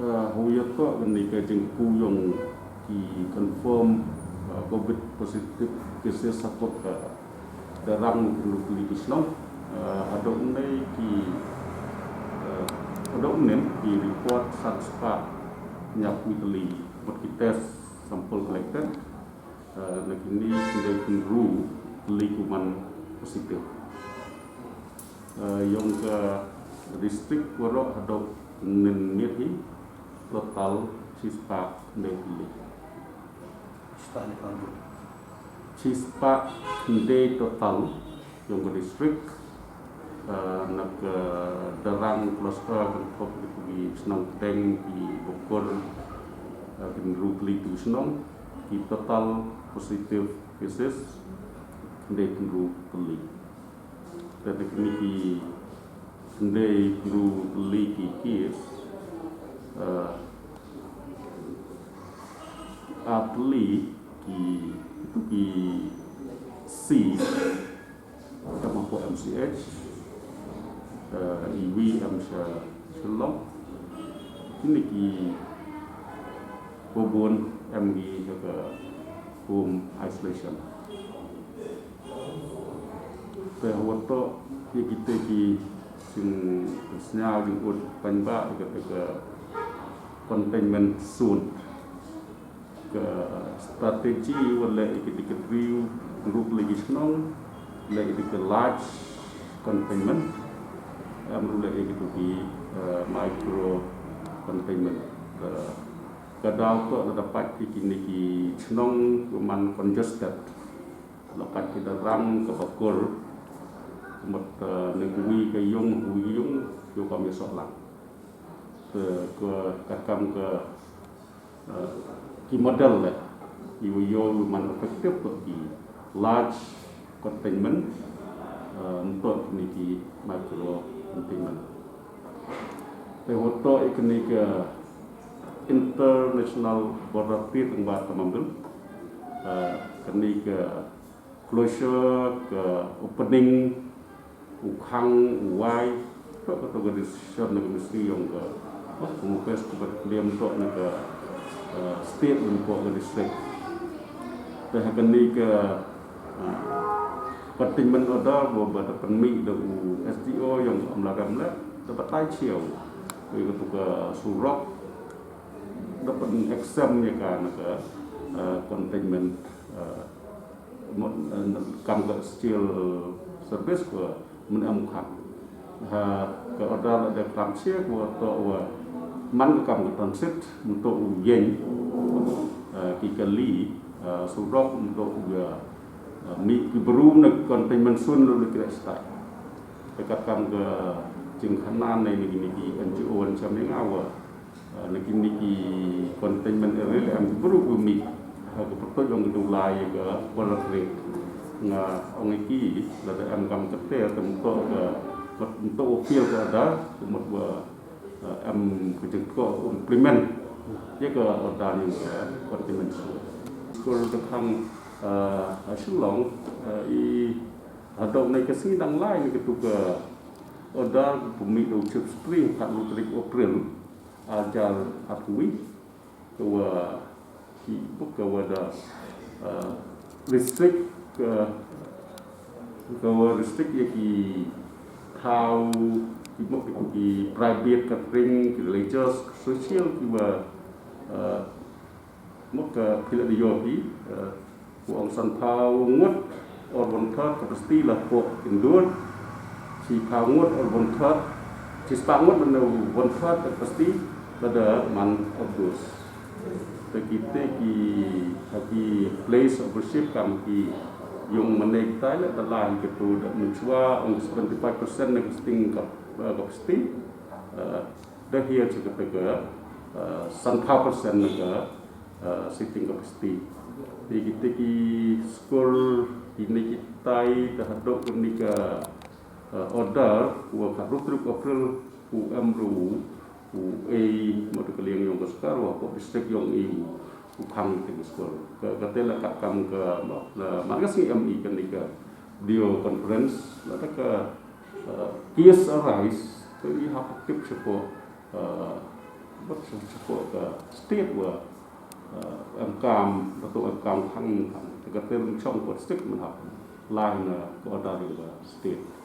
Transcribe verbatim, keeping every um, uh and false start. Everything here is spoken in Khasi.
Hawai to kane ka jingku yong ki confirm covid positive cases hapoh ka darang kynru tylli ki shnong. Hadok ne ki hadok ne ki report san spah hynñiaw phew tylli bad ki test sample collected. Na kine kynru tylli ki man positive. Yong ka district waroh hadok nen miet hi total shispah khyndai tylli. Shispah khyndai total yong ka district. Na ka darang cluster kan thok di kubi shnong Teng ki Bukur kynru tylli tu shnong ki total positive cases khyndai kynru tylli. Te te kini ki khyndai kynru tylli ki case a tylli ki itu ki C. Kama ko M C H iwi M C H Shillong. Kini ki bubun M D ka home isolation. Te hawa to ki kite ki sing snya ki ut pynba ka te ka containment zone. Ka strategi wa leh ïa ki dei ka three group lagi shnong, leh ïa ki large containment, em ru leh ïa ki micro containment. Ka daw to la dapat ïa kine ki shnong man congested. La pat ki da rang ka bakur mut ne wi ka yung wi yung yu kam ïa soh lang. Te ka kam ka ki model le ki wi yo man effective to ki large containment untuk ni ki micro containment. Te hoto ikni ka international border trade ng ba tamam dun kani ka closure ka opening u khang u wai to ka to ka decision na ka ministry yong ka kumupes ka bat klem to na ka state yong ko ka district. Te ha kani ka containment order ba ba da pynmih da u S D O yong ka Amlarem le da batai chiaw. Ka to ka surok da pyn exempt ïa ka na ka containment kam ka steel service ko men am kham ha ka order la da klam sia ko to wa man ka kam ka transit untuk u yen ki kali surok untuk u ya mi ki bru na containment zone lu kira stai. Ka kam ka jingkhana na ni ni ki N G O an cham ning awa na kini ki containment area le am bru ku mi ha ka pyrthei jong ka dulai ka border trade. Nga ong ki la da am kam ka te tem to ka mut to appeal ka da mut wa am ka jing ko implement ya ka order ni ka containment. Ko da khang Shillong i hadok na ka sngi dang lai ni ka tu ka order pumi do chip spring ka lu tarik April. Ajar apui ka wa ki buk ka wa da restrict ka ka wa restrict ya ki thaw ki buk ki private catering ki religious social ki wa muk ka pila di yo ki Wa ong san phaw ngut or one third capacity la pok indoor. Chi phaw ngut or one third, chi spah ngut la one third capacity la da man outdoors. Te kite ki ha ki place of worship kam ki yung mane kita la da la ki tu da menchua ong seventy five percent na sitting capacity. Da hiar chi kata ka san phaw percent na ka sitting capacity. Te kita ki skur ini kita i ta hadok ni ka order wa ka rutruk April u amru u ei mata ka liang yong ka skur wa ko district yong i u khang te ka skur ka te la ka kam ka ma ka sngi am i ka ni ka video conference la ta ka case arise to i hap tip shapo Sa support ka state wa, eh, em kam, ba tu em kam khang khang. Te ka te ring shong ko state man hap. Lai na ko da ring ba state.